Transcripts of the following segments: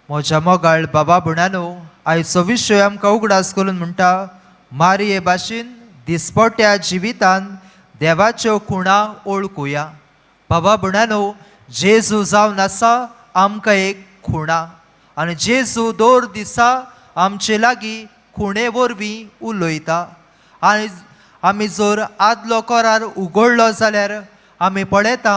म्हज्या मोगाळ बाबा भयणानो, आयचो विशय आमकां उगडास करून म्हणटा, मारये भाशेन दिसपट्या जिवितान देवाच्यो खुणा ओळखुया. बाबा भयणानो, जेजू जावन आसा आमकां एक खुणा आनी जेजू दर दिसा आमचे लागीं खुणे वरवीं उलयता. आनी आमी जर आदलो करार उगडलो जाल्यार आमी पळयता,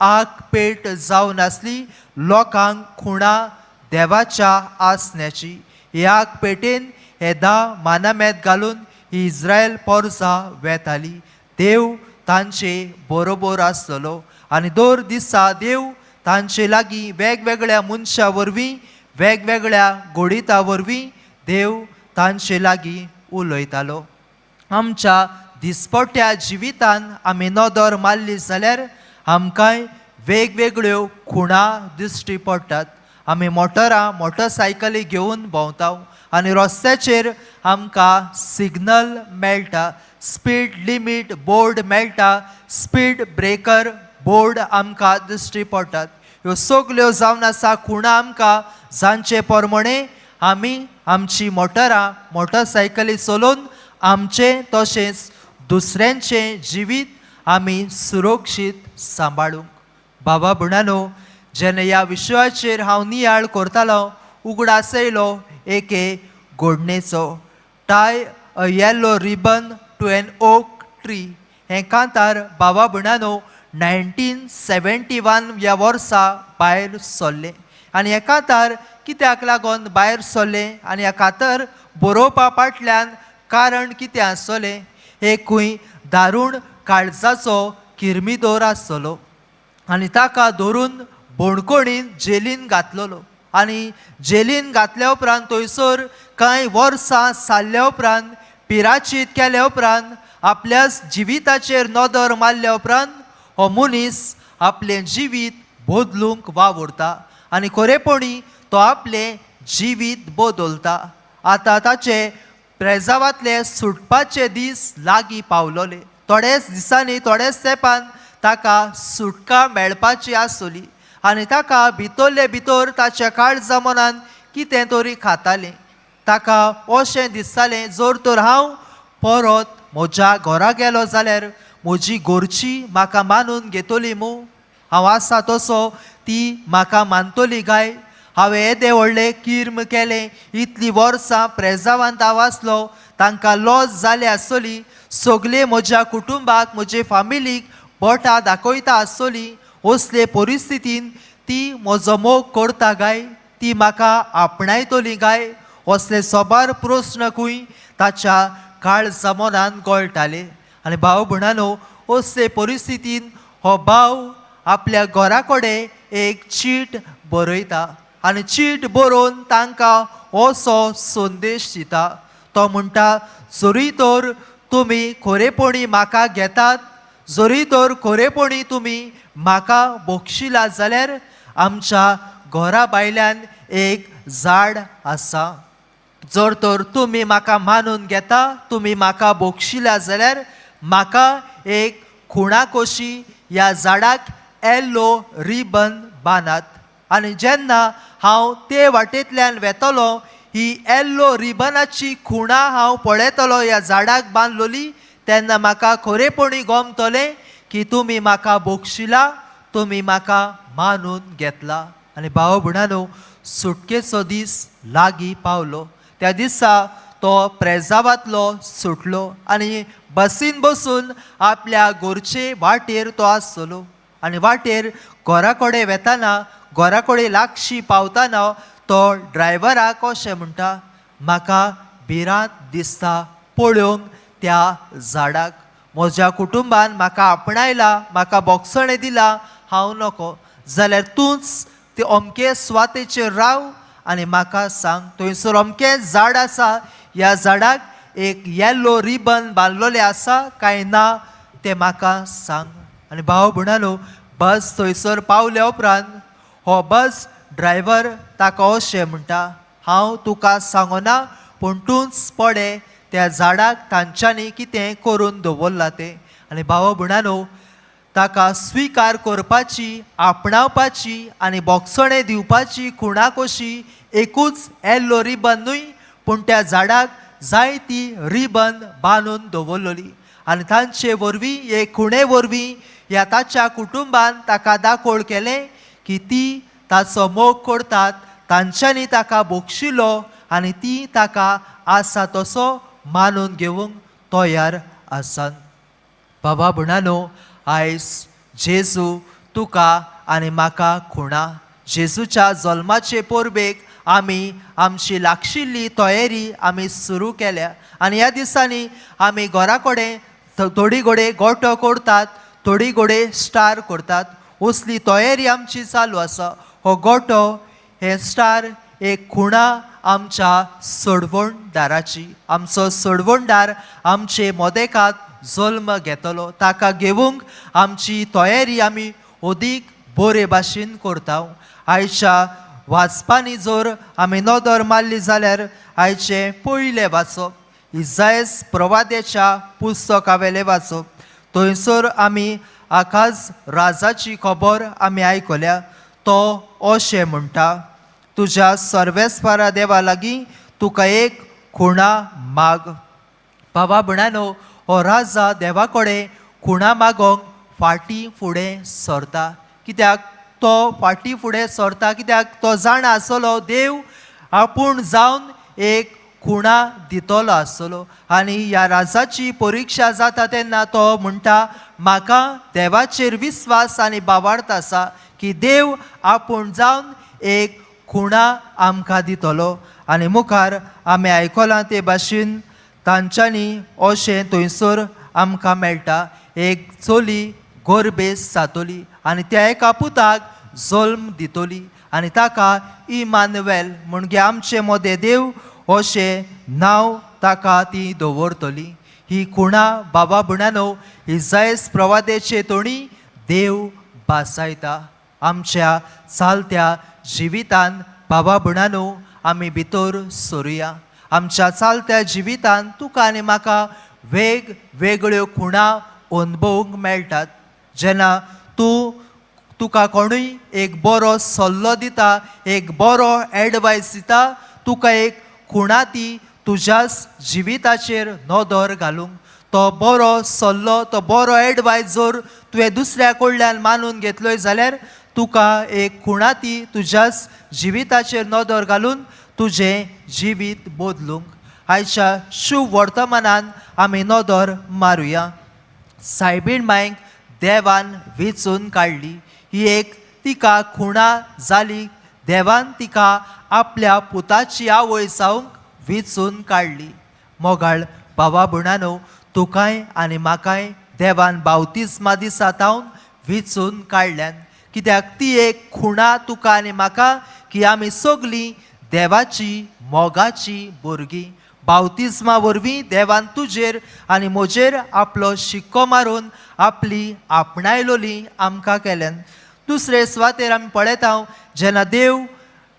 आग पेट जावन आसली लोकांक खुणा देवाच्या आसण्याची. ही आग पेटेन हे धा मानामेत घालून ही इस्रायल पोरसां वेताली. देव तांचे बरोबर आसतलो आनी दर दिसा देव तांचे लागीं वेगवेगळ्या मनशां वरवीं, वेगवेगळ्या घडिता वरवीं देव तांचे लागीं उलयतालो. आमच्या दिसपट्ट्या जिवितान आमी नदर मारली जाल्यार आमकांय वेगवेगळ्यो खुणा दिश्टी पडटात. आमी मोटरां, मोटरसायकली घेवन भोंवता आनी रस्त्याचेर आमकां सिग्नल मेळटा, स्पीड लिमीट बोर्ड मेळटा, स्पीड ब्रेकर बोर्ड आमकां दिश्टी पडटात. ह्यो सगल्यो जावन आसा खुणा आमकां, जांचे प्रमाणे आमी आमची मोटरां, मोटरसायकली चलोवन आमचें तशेंच दुसऱ्यांचें जिवीत आमी सुरक्षीत सांबाळूंक. बाबा भयणानो, जेन्ना ह्या विशयाचेर हांव नियाळ करतालो, उगडास येयलो एके घडणेचो. "Tie a yellow ribbon to an oak tree" हें कांतार, बाबा भयणानो, 1971 ह्या वर्सा भायर सरलें. आनी हें कांतार कित्याक लागून भायर सरलें आनी ह्या कांतार बरोवपा फाटल्यान कारण कितें आसतलें? एकूय दारूण काळजाचो किर्मिदोर आसतलो आनी ताका धरून बणकोणीन जेलीन घातलेलो. आनी जेलीन घातल्या उपरांत, थंयसर कांय वर्सां सारल्या उपरांत, पिराचीत केल्या उपरांत, आपल्या जिविताचेर नदर मारल्या उपरांत हो मनीस आपलें जिवीत बदलूंक वावुरता आनी खरेपणी तो आपलें जिवीत बदलता. आतां ताचे प्रेजावांतले सुटपाचे दीस लागीं पावलोले. थोड्याच दिसांनी, थोड्याच तेंपान ताका सुटका मेळपाची आसली आनी ताका भितरले भितर ताच्या काळजा मनान कितें तरी खातालें. ताका अशें दिसतालें, जर तर हांव परत म्हज्या घरा गेलो जाल्यार म्हजी घरची म्हाका मानून घेतली मू? हांव आसा तसो ती म्हाका मानतली काय? हांवें येदें व्हडलें किर्म केलें, इतलीं वर्सां प्रेजावांत हांव आसलो, तांकां लॉस जाली आसतली. सगळे म्हज्या कुटुंबाक, म्हजे फामिलीक बोटां दाखयता आसतली. असले परिस्थितीन ती म्हजो मोग करता काय? ती म्हाका आपणायतली काय? असले साबार प्रस्न खंय ताच्या काळजा मनान गळटाले. आनी भाव भयणानो, असले परिस्थितीन हो भाव आपल्या घरा कडेन एक चीट बरयता आनी चीट बरोवन तांकां असो संदेश दिता. तो म्हणटा, जरी तर तुमी खरेपणी म्हाका घेतात, जरी तर खरेपणी तुमी म्हाका बक्षिला जाल्यार आमच्या घरा भायल्यान एक झाड आसा. जर तर तुमी म्हाका मानून घेता, तुमी म्हाका बक्षिला जाल्यार म्हाका एक खुणा कशी ह्या झाडाक येल्लो रिबन बांदात आनी जेन्ना हांव ते वाटेंतल्यान वेतलो, ही येल्लो रिबनाची खुणा हांव पळयतलो ह्या झाडाक बांदलोली, तेन्ना म्हाका खरेपणी गमतलें की तुमी म्हाका बक्षिला, तुमी म्हाका मानून घेतला. आनी भाव भयणानो, सुटकेचो दीस लागीं पावलो. त्या दिसा तो प्रेजावांतलो सुटलो आनी बसीन बसून आपल्या घरचे वाटेर तो आसतलो. आनी वाटेर घरा कडेन वेताना, घरा कडेन लागशी पावताना तो ड्रायव्हराक अशें म्हणटा, म्हाका भिरांत दिसता पळोवंक त्या झाडाक. म्हज्या कुटुंबान म्हाका आपणायला, म्हाका बोगसणें दिला, हांव नको जाल्यार तूंच ते अमके सुवातेचेर राव आनी म्हाका सांग, थंयसर अमकें झाड आसा, ह्या झाडाक एक येल्लो रिबन बांदलोलें आसा काय ना तें म्हाका सांग. आनी भाव भयणानो, बस थंयसर पावल्या उपरांत हो बस ड्रायव्हर ताका अशें म्हणटा, हांव तुका सांगना, पूण तूंच पळय त्या झाडाक तांच्यांनी कितें करून दवरलां तें. आनी भाव भयणानो, ताका स्विकार करपाची, आपणावपाची आनी बोगसणें दिवपाची खुणा कशी एकूच येल्लो रिबन न्हय पूण त्या झाडाक जायती रिबन बांदून दवरलेली आनी तांचे वरवीं हे खुणे वरवीं ह्या ताच्या कुटुंबान ताका दाखोळ केलें की ती ताचो मोग करतात, तांच्यांनी ताका बक्षिलो आनी ती ताका आसा तसो मानून घेवंक तयार आसात. बाबा भयणानो, आयज जेजू तुका आनी म्हाका खुणा. जेजूच्या जल्माचे परबेक आमी आमची लागशिल्ली तयारी आमी सुरू केल्या आनी ह्या दिसांनी आमी घरा कडेन थोडी घडे गोटो करतात, थोडी घडे स्टार करतात. असली तयारी आमची चालू आसा. हो गोटो हे स्टार एक खुणा आमच्या सोडवणदाराची. आमचो सोडवणदार आमचे मदेकात जल्म घेतलो, ताका घेवंक आमची तयारी आमी अदीक बरे भाशेन करता. आयच्या वाचपांनी जर आमी नदर मारली जाल्यार आयचें पयलें वाचप इजायस प्रवाद्याच्या पुस्तकावेलें वाचप. थंयसर आमी आकाज राजाची खबर आमी आयकल्या. तो अशें म्हणटा, तुज्या सर्वेस्परा देवा लागीं तुका एक खुणा माग. बाबा भयणानो, हो राजा देवा कडेन खुणा मागोंक फाटीं फुडें सरता. कित्याक तो फाटीं फुडें सरता? कित्याक तो जाणा आसलो देव आपूण जावन एक खुणा दितलो आसतलो. आनी ह्या राजाची परिक्षा जाता तेन्ना तो म्हणटा, म्हाका देवाचेर विस्वास आनी बावार्थ आसा की देव आपूण जावन एक खुणा आमकां दितलो. आनी मुखार आमी आयकलां ते भाशेन तांच्यांनी अशें थंयसर आमकां मेळटा, एक चली गोरबेस जातली आनी त्या एका पुताक जल्म दितली आनी ताका इमानुएल म्हणजे आमचे मदें देव अशें नांव ताका ती दवरतली. ही खुणा बाबा भयणानो इजायस प्रवादेचे तोणी देव भासायता. आमच्या चालत्या जिवितान बाबा भयणानो आमी भितर सरुया. आमच्या चालत्या जिवितान तुका आनी म्हाका वेगवेगळ्यो खुणा अनुभवूंक मेळटात. जेन्ना तूं तुका कोणूय एक बरो सल्लो दिता, एक बरो एडवायस दिता, तुका एक खुणा ती तुज्याच जिविताचेर नदर घालूंक. तो बरो सल्लो, तो बरो एडवायस जर तुवें दुसऱ्या कडल्यान मानून घेतलोय जाल्यार तुका एक खुणा ती तुज्याच जिविताचेर नदर घालून तुजें जिवीत बदलूंक. आयच्या शुभ वर्तमानान आमी नदर मारुया. सायबीण मायक देवान वेंचून काडली. ही एक तिका खुणा जाली. देवान तिका आपल्या पुताची आवय जावंक वेंचून काडली. मोगाळ बाबा भयणानो, तुकाय आनी म्हाकाय देवान बावतिस्मा दिसा तावन वेंचून काडल्यान. कित्याक ती एक खुणा तुका आनी म्हाका की आमी सगलीं देवाची मोगाची भुरगीं. बावतिस्मा वरवीं देवान तुजेर आनी म्हजेर आपलो शिक्को मारून आपली आपणायलोली आमकां केल्यान. दुसरे सुवातेर आमी पळयता जेन्ना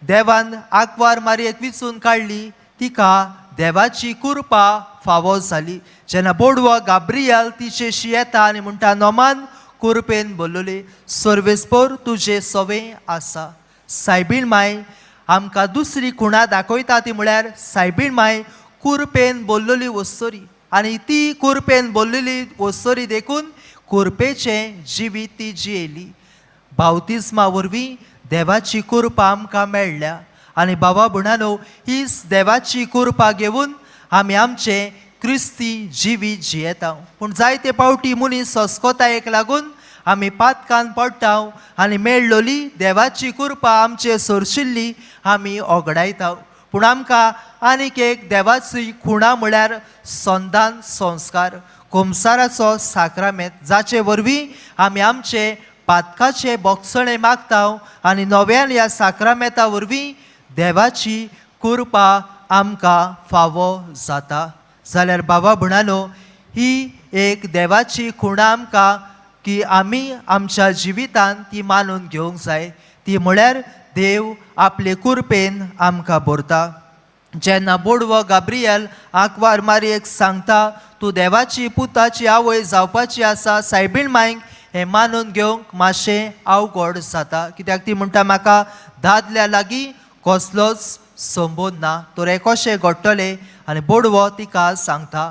देवान आंकवार मारयेक विचून काडली, तिका देवाची कृपा फावो जाली. जेन्ना बोडवो गाब्रियल तिचेशी येता आनी म्हणटा, नोमान कुरपेन बोल्लोली, सर्वेस्पोर तुजे सवे आसा. सायबीण माय आमकां दुसरी खुणा दाखयता ती म्हळ्यार सायबीण माय कुरपेन बोल्लोली वस्तोरी आनी ती कुरपेन बोल्लेली वस्तोरी देखून कुरपेचें जिवीत ती जियेली. बावतिस्मा वरवीं देवाची कृपा आमकां मेळ्ळ्या आनी बाबा भयणानो, हीच देवाची कृपा घेवन आमी आमचें क्रिस्ती जिवीत जियेता. पूण जायते पावटी मनीस संस्कृतायेक लागून आमी पातकान पडटा आनी मेळ्ळोली देवाची कृपा आमचे सरशिल्ली आमी ओगडायता. पूण आमकां आनीक एक देवाची खुणा म्हळ्यार संदान संस्कार, कुमसाराचो साक्रामेंत, जाचे वरवीं आमी आमचे पातकाचे बोगसणे मागता आनी नव्यान ह्या साक्रामेंता वरवीं देवाची कृपा आमकां फावो जाता. जाल्यार बाबा भयणानो, ही एक देवाची खुणा आमकां की आमी आमच्या जिवितान ती मानून घेवंक जाय. ती म्हळ्यार देव आपले कुरपेन आमकां भरता. जेन्ना बोडवो गाब्रियल आंकवार मारयेक सांगता, तूं देवाची पुताची आवय जावपाची आसा, सायबीण मायक हें मानून घेवंक मातशें अवघड जाता. कित्याक ती म्हणटा, म्हाका दादल्या लागीं कसलोच संबोध ना. तर हें कशें घडटलें? आनी बोडवो तिका सांगता,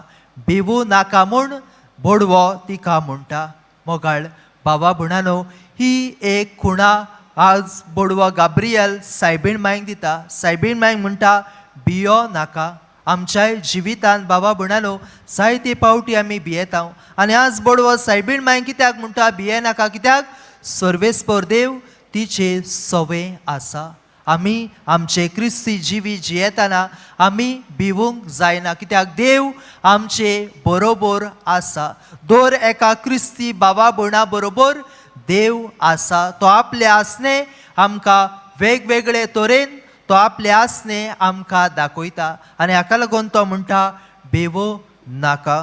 भिवू नाका म्हूण बोडवो तिका म्हणटा. मोगाळ बाबा भुणानो, ही एक खुणा आज बोडवो गाब्रियल सायबीण मायक दिता. सायबीण मायक म्हणटा, भियो नाका. आमच्याय जिवितान बाबा भुणानो जायते पावटी आमी भियेता. आनी आज बोडवो सायबीण मायक कित्याक म्हणटा भिये नाका? कित्याक सर्वेस्पर देव तिचे सवे आसा. आमी आमचे क्रिस्ती जिवी जियेतना आमी भिवूंक जायना, कित्याक देव आमचे बरोबर आसा. दर एका क्रिस्ती बाबा भयणा बरोबर देव आसा. तो आपले आसणे आमकां वेगवेगळे तरेन तो आपले आसणे आमकां दाखयता आनी हाका लागून तो म्हणटा भिवू नाका.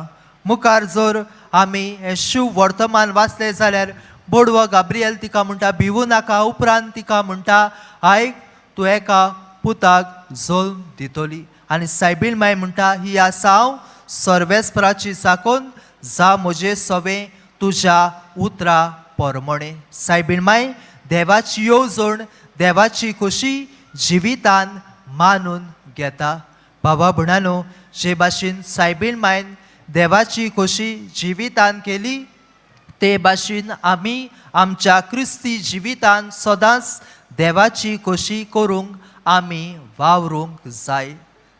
मुखार जर आमी हें शुभ वर्तमान वाचलें जाल्यार बोडवो गाब्रियल तिका म्हणटा भिवू नाका. उपरांत तिका म्हणटा, आयक, तूं एका पुताक जल्म दितली. आनी सायबीण माय म्हणटा, ही आसा हांव सर्वेस्पराची साकून, जा म्हजे सवे तुज्या उतरा परमणे. सायबीण माय देवाची येवजण, देवाची खोशी जिवितान मानून घेता. बाबा भणानो, जे भाशेन सायबीण मायन देवाची खोशी जिवितान केली, ते भाशेन आमी आमच्या क्रिस्ती जिवितान सदांच देवाची खोशी करूंक आमी वावरूंक जाय.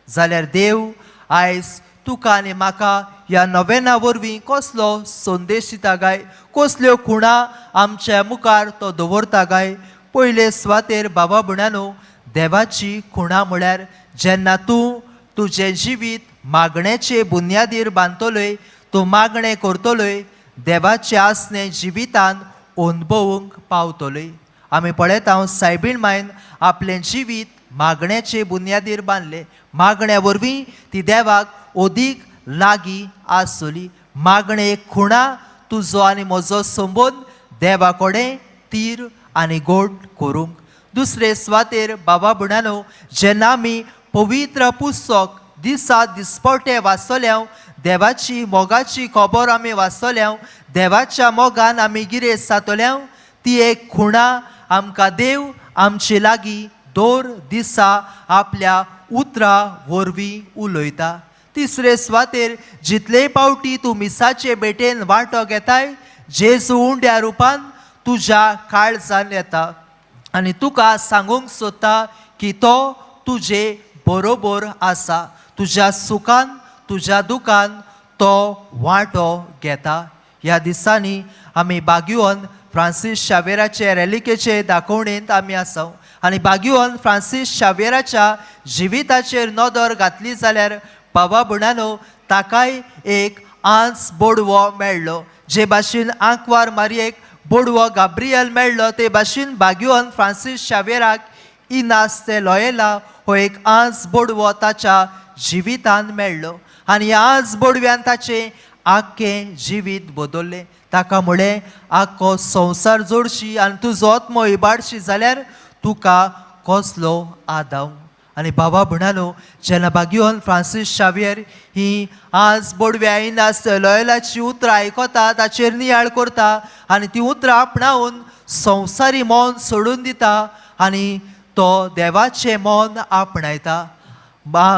जाल्यार देव आयज तुका आनी म्हाका ह्या नवेना वरवीं कसलो संदेश दिता काय? कसल्यो खुणा आमच्या मुखार तो दवरता काय? पयले सुवातेर बाबा भणानो, देवाची खुणा म्हळ्यार जेन्ना तूं तुजें जिवीत मागण्याचे बुन्यादीर बांदतलोय, तूं मागणें करतलोय, देवाचे आसणे जिवितान अनुभवूंक पावतलोय. आमी पळयता, सायबीण मायन आपलें जिवीत मागण्याचे बुन्यादीर बांदलें. मागण्या वरवीं ती देवाक अदीक लागीं आसली. मागणें एक खुणा, तुजो आनी म्हजो संबंद देवा कडेन तीर आनी गोड करूंक. दुसरे सुवातेर बाबा भणानो, जेन्ना आमी पवित्र पुस्तक दिसा दिसपटे वाचतले, देवाची मोगाची खबर आमी वाचतले, देवाच्या मोगान आमी गिरेस्त जातले. ती एक खुणा आमकां देव आमचे लागीं दर दिसा आपल्या उतरा वरवीं उलयता. तिसरे सुवातेर, जितले पावटी तूं मिसाचे भेटेन वांटो घेताय, जेजू उंड्या रुपान तुज्या काळजान येता आनी तुका सांगूंक सोदता की तो तुजे बरोबर आसा. तुज्या सुखान, तुज्या दुखान तो वांटो घेता. ह्या दिसांनी आमी बागियोन फ्रांसीस शावेराचे रेलिकेचे दाखोवणेंत आमी आसा आनी बागियोन फ्रांसीस शावेराच्या जिविताचेर नदर घातली जाल्यार बाबा भणानो, ताकाय एक आंस बोडवो मेळ्ळो. जे भाशेन आंकवार मारयेक बोडवो गाब्रियल मेळ्ळो, ते भाशेन बागियोन फ्रांसीस शावेराक इनास ते लॉयला हो एक आंस बोडवो ताच्या जिवितान मेळ्ळो आनी ह्या आंस बोडव्यान ताचें आख्खें जिवीत बदल्लें. ताका म्हळें, आख्खो संवसार जोडशी आनी तुजो आत्मो इबाडशी जाल्यार तुका कसलो आदाव? आनी बाबा म्हणालो, जेन्ना बागियोन फ्रांसीस शावियर ही आज बोडव्या इनास लॉयलाची उतरां आयकता, ताचेर नियाळ करता आनी ती उतरां आपणावन संवसारी मन सोडून दिता आनी तो देवाचें मन आपणायता. बा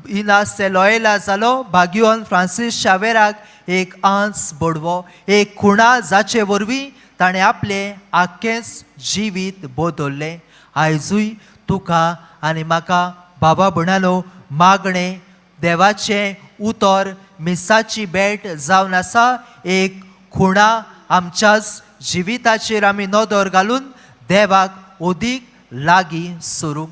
इनास ते लॉयला जालो बागियोन फ्रांसीस शावेराक एक आंस बोडवो, एक खुणा, जाचे वरवीं ताणें आपलें आख्खेंच जिवीत बदल्लें. आयजूय तुका आनी म्हाका बाबा म्हणालो, मागणें, देवाचें उतर, मिसाची भेट जावन आसा एक खुणा. आमच्याच जिविताचेर आमी नदर घालून देवाक अदीक लागीं सरूंक.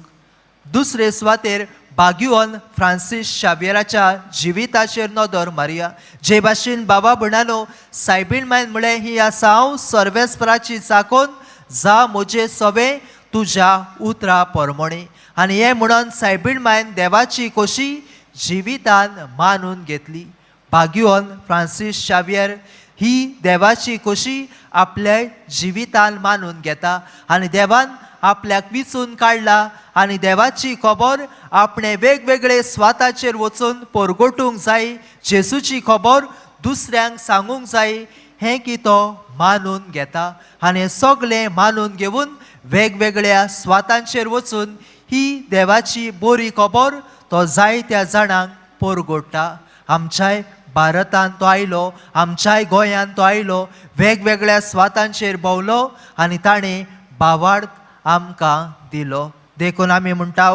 दुसरे सुवातेर बागियोन फ्रांसीस शावियराच्या जिविताचेर नदर मारया. जे भाशेन बाबा म्हणालो, सायबीण मायन म्हळें, ही आसा हांव सर्वेस्पराची चाकोन, जा म्हजे सवे तुज्या उतरा परमणे. आनी हें म्हणून सायबीण मायन देवाची खोशी जिवितान मानून घेतली. बागियोन फ्रांसीस शावियर ही देवाची खोशी आपल्या जिवितान मानून घेता आनी देवान आपल्याक विचून काडला आनी देवाची खबर आपणे वेगवेगळे स्वाताचेर वचून परगटूंक जाय, जेजूची खबर दुसऱ्यांक सांगूंक जाय, हें की तो मानून घेता आनी हें सगळें मानून घेवन वेगवेगळ्या स्वातांचेर वचून ही देवाची बरी खबर तो जायत्या जाणांक परगोडटा. आमच्याय भारतान तो आयलो, आमच्याय गोंयांत तो आयलो, वेगवेगळ्या स्वातांचेर भोंवलो आनी ताणें भावार्थ आमकां दिलो. देखून आमी म्हणटा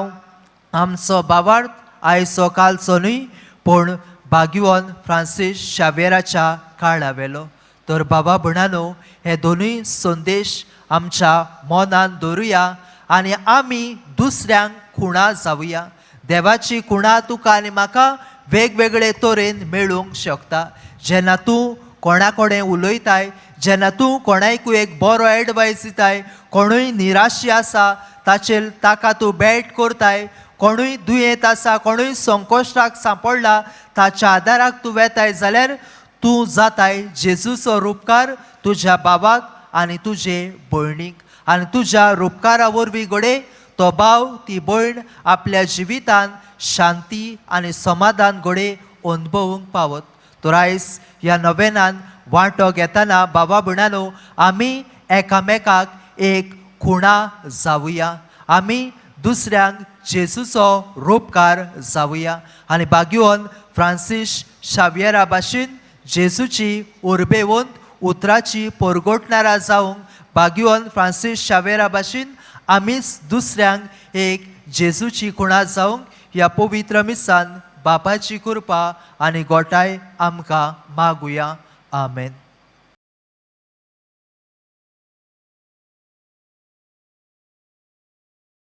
आमचो भावार्थ आयचो कालचो न्हय पूण भाग्यवन फ्रांसीस शावेराच्या काळा वेलो. तर बाबा भयणानो, हे दोनूय संदेश आमच्या मनान दवरुया आनी आमी दुसऱ्यांक खुणा जावया. देवाची खुणा तुका आनी म्हाका वेगवेगळे तरेन मेळूंक शकता. जेन्ना तूं कोणा कडेन उलयताय, जेन्ना तूं कोणायकूय एक बरो एडवायस दिताय, कोणूय निराशी आसा ताचेर ताका तूं भेट करताय, कोणूय दुयेंत आसा, कोणूय संकोश्टाक सांपडला ताच्या आदाराक तूं वेताय जाल्यार तूं जाताय जेजूचो रुपकार तुज्या बाबाक आनी तुजे भयणीक. आनी तुज्या रुपकारा वरवीं घडये तो भाव ती भयण आपल्या जिवितान शांती आनी समाधान घडये अनुभवूंक पावत. तर आयज ह्या नवेनान वांटो घेतना बाबा भयणानो आमी एकामेकाक एक खुणा जावया, आमी दुसऱ्यांक जेजूचो रुपकार जावया आनी भाग्यवन फ्रांसीस शावियरा भाशेन जेजूची उर्बेवंत उतराची परगटणारा जावंक भाग्यवन फ्रांसीस शावेरा भाशेन आमीच दुसऱ्यांक एक जेजूची खुणा जावंक ह्या पवित्र मिसान बापाची कृपा आनी गोठाय आमकां मागुया. आमेन.